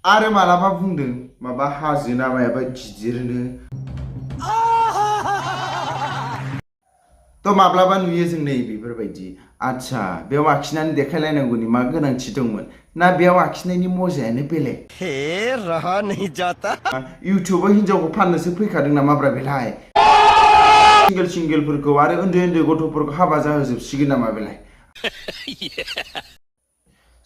आरो मालाबा बुंदों माबा हाजो नामायाबा गिदिरनो तो माब्लाबा नुयो जों नै बेफोरबायदि आच्छा बेयाव आखिनानै देखायलायनांगौनि मा गोनांथि दंमोन ना बेयाव आखिनायनि मजायानो बेलेग हे रहा नहीं जाता इउटुबाव हिन्जावखौ फाननोसो फैखादों नामाब्रा बेलाय सिंगेलफोरखौ आरो उन्दै गथ'फोरखौ हाबा जाहोजोबसिगोन नामा बेलाय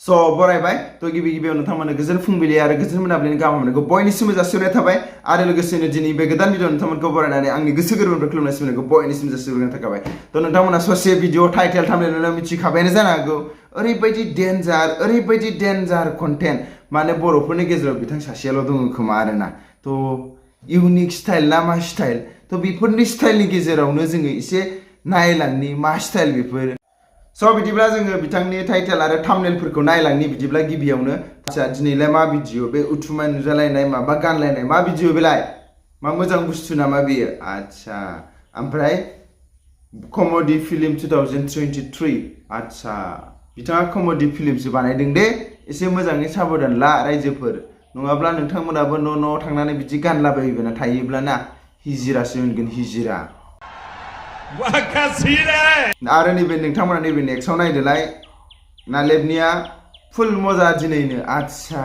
स' बरायबाय तो गिबियाव नोंथांमोननो गोजोन फुंबिलि आरो गोजोन मोनाबिलिनि गाहाम हामलायनायखौ बयनिसिमबो जासिहरनाय थाबाय आरो लोगोसेनो दिनै बे गोदान भिडिअ नोंथांमोनखौ बरायनानै आंनि गोसो गोरबोनिफ्राय खुलुमनाय सिबिनायखौ बयनिसिम जासिहरनाय थाबाय तो नोंथांमोना ससे भिडिअ टाइटेल थाम्बनेल मिथिखाबायानो जानो हागौ ओरैबायदि डेन्जार कन्टेन्ट माने बर'फोरनि गेजेराव बिथां सासेयाल' दङ खोमा आरोना तो इउनिक स्टाइल ना मा स्टाइल तो बेफोरनि स्टाइलनि गेजेरावनो जोङो एसे नायलांनि मा स्टाइल बेफोर स' बिदिब्ला जोङो बिथांनि टाइटेल आरो थाम्बनेलफोरखौ नायलांनि बिदिब्ला गिबियावनो आच्छा दिनैलाय मा भिडिअ बे उथुमाय नुजालायनाय माबा गानलायनाय मा भिडिअ बेलाय मा मोजां बुस्थु नामा बेयो आच्छा ओमफ्राय कमेडि फिल्म 2023 आच्छा बिथाङा कमेडि फिल्मसो बानायदों दे एसे मोजाङै साबधान ला रायजोफोर नङाब्ला नोंथांमोनाबो न' थांनानै बिदि गानलाबायोना थायोब्ला ना हिजिरासो मोनगोन हिजिरा आरो नैबे नोंथांमोना नैबे नेक्स्टआव नायदोलाय नालेबनिया फुल मजा दिनैनो आच्छा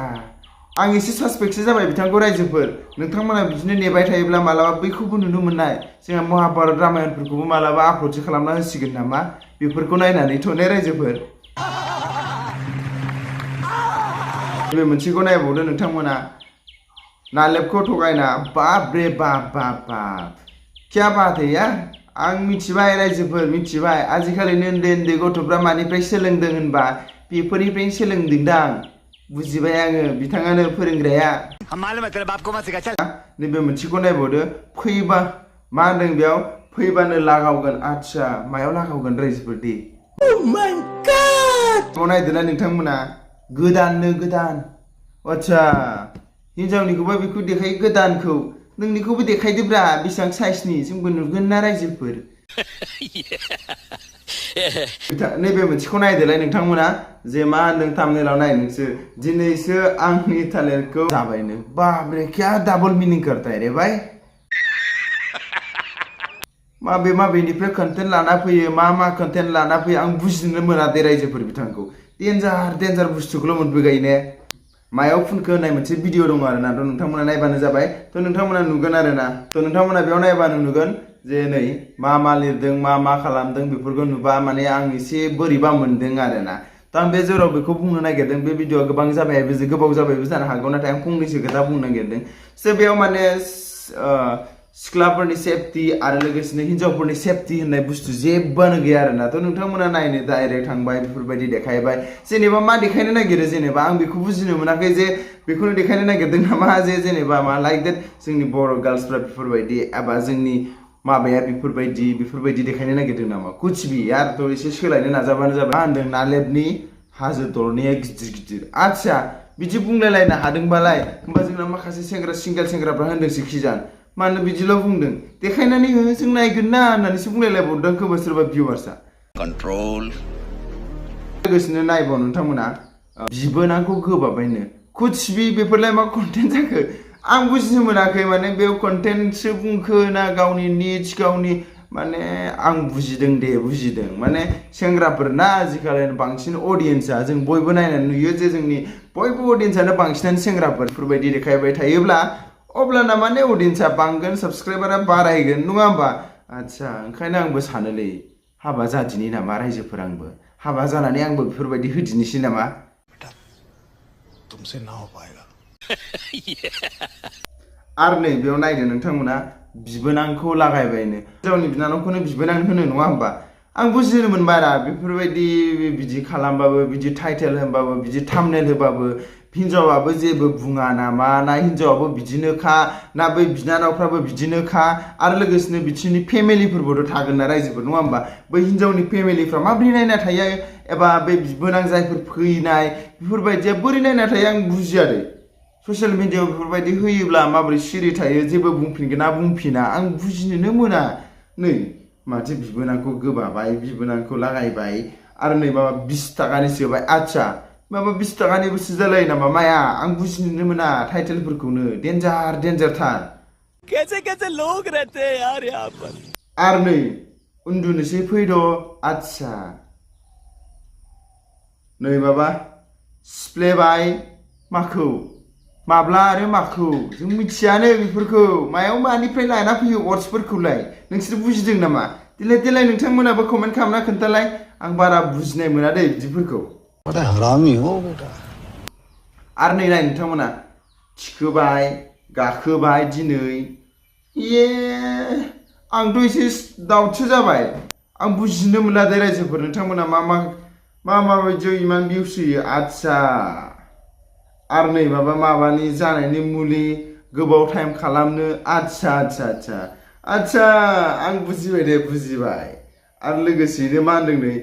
आं एसे सासपेक्टसो जाबाय बिथांखौ रायजोफोर नोंथांमोना बिदिनो नेबाय थायोब्ला मालाबा बैखौबो नुनो मोननाय जोंहा महाभारत रामायणफोरखौबो मालाबा आपल'डसो खालामना होसिगोन नामा बेफोरखौ नायनानैथ' ने रायजोफोर बे मोनसेखौ नायबावदो नोंथांमोना नालेबखौ थगायना बाप रे बाप क्या बात है यार आं मिथिबाय रायजोफोर मिथिबाय आजिखालिनो उन्दै गथ'फ्रा मानिफ्राय सोलोंदों होनबा बेफोरनिफ्रायनो सोलोंदोंदां बुजिबाय आङो बिथाङानो फोरोंग्राया नैबे मोनसेखौ नायबावदो फैबा मा होनदों बेयाव फैबानो लागावगोन आच्छा मायाव लागावगोन रायजोफोर दे नायदोना नोंथांमोना गोदान आच्छा हिन्जावनिखौबा बेखौ देखायो गोदानखौ नोंनिखौबो देखायदोब्रा बेसेबां साइजनि जोंबो नुगोन ना रायजोफोर नैबे मोनसेखौ नायदोलाय नोंथांमोना जे मा होनदों थाम्बनेलाव नाय नोंसोर दिनैसो आंनि थालिरखौ जाबायनो बाबरे क्या डाबल मिनिं करता है रे भाई माबेनिफ्राय कन्टेन्ट लाना फैयो मा कन्टेन्ट लाना फैयो आं बुजिनो मोना दे रायजोफोर बिथांखौ डेन्जार बुस्थुखौल' मोनबोगायो ने मायाव फुनखो होननाय मोनसे भिडिअ दङ आरोना थ' नोंथांमोना नायबानो जाबाय थ' नोंथांमोना नुगोन आरोना थ' नोंथांमोना बेयाव नायबानो नुगोन जे नै मा लिरदों मा खालामदों बेफोरखौ नुबा माने आं एसे बोरैबा मोनदों आरोना थ' आं बे जेराव बेखौ बुंनो नागिरदों बे भिडिअआ गोबां जाबायबो गोबाव जाबायबो जानो हागौ नाथाय आं फंनैसो खोथा बुंनो नागिरदों स' बेयाव माने सिख्लाफोरनि सेफटि आरो लोगोसेनो हिन्जावफोरनि सेफटि होननाय बुस्थु जेबोआनो गैया आरोना थ' नोंथांमोना नायनो डाइरेक्ट थांबाय बेफोरबायदि देखायबाय जेनेबा मा देखायनो नागिरो जेनेबा आं बेखौ बुजिनो मोनाखै जे बेखौनो देखायनो नागिरदों नामा जे जेनेबा मा लाइक देट जोंनि बर' गार्लसफ्रा बेफोरबायदि एबा जोंनि माबाया बेफोरबायदि देखायनो नागिरदों नामा कुचबि यारथ' एसे सोलायनो नाजाबानो जाबाय मा होनदों नालेबनि हाजो दरनैया गिदिर आच्छा बिदि बुंलायलायनो हादोंबालाय होमबा जोंना माखासे सिंगेल सेंग्राफ्रा होनदोंसो खिजान मानो बिदिल' बुंदों देखायनानै हो जों नायगोन ना होननानैसो बुंलायलायबावदों खोमा सोरबा भिउवार्सआ कन्ट्रल लोगोसेनो नायबाव नोंथांमोना बिबोनांखौ गोबाबायनो कुचबि बेफोरलाय मा कन्टेन्ट जाखो आं बुजिनो मोनाखै माने बेयाव कन्टेन्टसो बुंखो ना गावनि निड्स गावनि माने आं बुजिदों माने सेंग्राफोर ना आजिखालि बांसिन अडियेन्सआ जों बयबो नायनानै नुयो जे जोंनि बयबो अडियेन्सआनो बांसिनानो सेंग्राफोर बेफोरबायदि देखायबाय थायोब्ला अब्लाना माने अडियेन्सआ बांगोन साबस्क्राइबारा बारायगोन नङा होमबा आच्छा ओंखायनो आंबो सानोलै हाबा जादिनि नामा रायजोफोर आंबो हाबा जानानै आंबो बेफोरबायदि होदिनोसै नामा तुमसे ना हो पाएगा आरो नै बेयाव नायदो नोंथांमोना बिबोनांखौ लागायबायनो हिन्जावनि बिनानावखौनो बिबोनां होनो नङा होमबा आं बुजिनो मोनबाय बेफोरबायदि बिदि खालामबाबो बिदि टाइटेल होनबाबो बिदि थाम्बनेल होबाबो हिन्जावाबो जेबो बुङा नामा ना हिन्जावाबो बिदिनोखा ना बै बिनानावफ्राबो बिदिनोखा आरो लोगोसेनो बिसोरनि फेमिलिफोरबोथ' थागोन ना रायजोफोर नङा होमबा बै हिन्जावनि फेमिलिफ्रा माबोरै नायना थायो एबा बे बिबोनां जायफोर फैनाय बेफोरबायदिया बोरै नायना थायो आं बुजिया दे ससियेल मिडियायाव बेफोरबायदि होयोब्ला माबोरै सिरि थायो जेबो बुंफिनगोन ना बुंफिना आं बुजिनोनो मोना नै माथो बिबोनांखौ गोबाबाय बिबोनांखौ लागायबाय आरो नै माबा 20 थाखानि सोबाय आच्छा माबा 20 थाखानि बुस्थु जालायो नामा माया आं बुजिनोनो मोना टाइटेलफोरखौनो डेन्जार थार कैसे कैसे लोग रहते हैं यार यहाँ पर आर नै उन्दुनोसै फैद' आच्छा नै माबा सिफ्लेबाय माखौ माब्ला आरो माखौ जों मिथियानो बेफोरखौ मायाव मानिफ्राय लाना फैयो वर्ड्सफोरखौलाय नोंसोर बुजिदों नामा देलाय नोंथांमोनाबो कमेन्ट खालामना खोन्थालाय आं बारा बुजिनाय मोना दे बिदिफोरखौ बड़ा हरामी हो बेटा आरो नै नाय नोंथांमोना थिखोबाय गाखोबाय दिनै ये आंथ' एसे दाउटसो जाबाय आं बुजिनो मोनला दे रायजोफोर नोंथांमोना मा बायदियाव इमान भिउस होयो आच्छा आरो नै माबानि जानायनि मुलि गोबाव टाइम खालामनो आच्छा आं बुजिबाय दे बुजिबाय आरो लोगोसेनो मा होनदों नै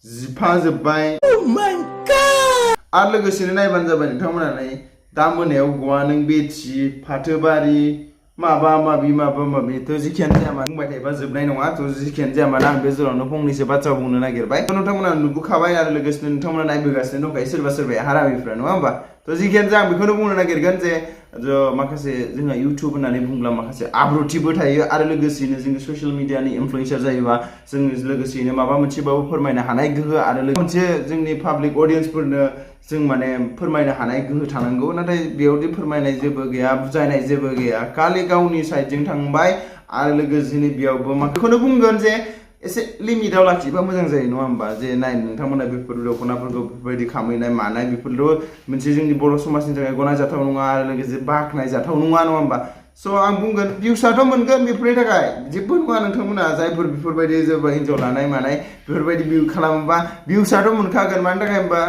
जिफा जोब्बाय आरो लोगोसेनो नायबानो जाबाय नोंथांमोना नै दा मोनायाव गवा नों बेथि फाथोबारि माबा माबि थ' जिखियानो जाया मानो बुंबाय थायोबा जोबनाय नङा थ' जिखियानो जाया मानो आं बे जरावनो फंनैसो बाथ्रा बुंनो नागिरबाय नोंथांमोना नुबोखाबाय आरो लोगोसेनो नोंथांमोना नायबोगासिनो दंखायो सोरबा हारामिफ्रा नङा होमबा थ' जिखियानो जाया आं बेखौनो बुंनो नागिरगोन जे माखासे जोंहा इउटुब होननानै बुंब्ला माखासे आब्रुथिबो थायो आरो लोगोसेनो जोङो ससियेल मिडियानि इनफ्लुएन्सार जायोबा जों लोगोसेनो माबा मोनसेबाबो फोरमायनो हानाय गोहो आरो मोनसे जोंनि पाब्लिक अडियेन्सफोरनो जों माने फोरमायनो हानाय गोहो थानांगौ नाथाय बेयावदि फोरमायनाय जेबो गैया बुजायनाय जेबो गैया खालि गावनि साइडजों थांबाय आरो लोगोसेनो बेयावबो बेखौनो बुंगोन जे एसे लिमिटाव लाखिबा मोजां जायो नङा होमबा जे नाय नोंथांमोना बेफोर दख'नाफोरखौ बेफोरबायदि खामहैनाय मानाय बेफोरल' मोनसे जोंनि बर' समाजनि थाखाय गनायजाथाव नङा आरो लोगोसे बाख्नायजाथाव नङा नङा होमबा स' आं बुंगोन भिउसआथ' मोनगोन बेफोरनि थाखाय जेबो नङा नोंथांमोना जायफोर बेफोरबायदि जेबो हिन्जाव लानाय मानाय बेफोरबायदि भिउ खालामोबा भिउसआथ' मोनखागोन मानि थाखाय होमबा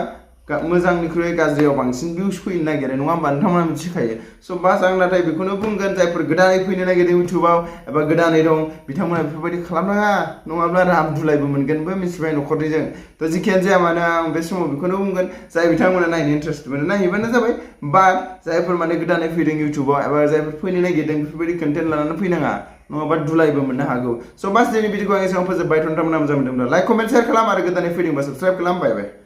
मोजांनिख्रुइ गाज्रियाव बांसिन भिउस फैनो नागिरो नङा होमबा नोंथांमोना मिथिखायो स' बास आं नाथाय बेखौनो बुंगोन जायफोर गोदानै फैनो नागिरदों इउटुबाव एबा गोदानै दं बिथांमोना बेफोरबायदि खालामनाङा नङाब्ला राम दुलायबो मोनगोनबो मिथिबाय न'खरनिजों थ' जिखियानो जाया मानो आं बे समाव बेखौनो बुंगोन जाय बिथांमोना नायनो इन्टारेस्ट मोनो नायहैबानो जाबाय बाट जायफोर माने गोदानै फैदों इउटुबाव एबा जायफोर फैनो नागिरदों बेफोरबायदि कन्टेन्ट लानानै फैनाङा नङाबा दुलायबो मोननो हागौ स' बास दिनै भिडिअखौ आं एसेबां फोजोबबाय नोंथांमोना मोजां मोनदोंब्ला लाइक कमेन्ट शेयार खालाम आरो गोदानै फैदोंबा साबस्क्राइब खालाम बाय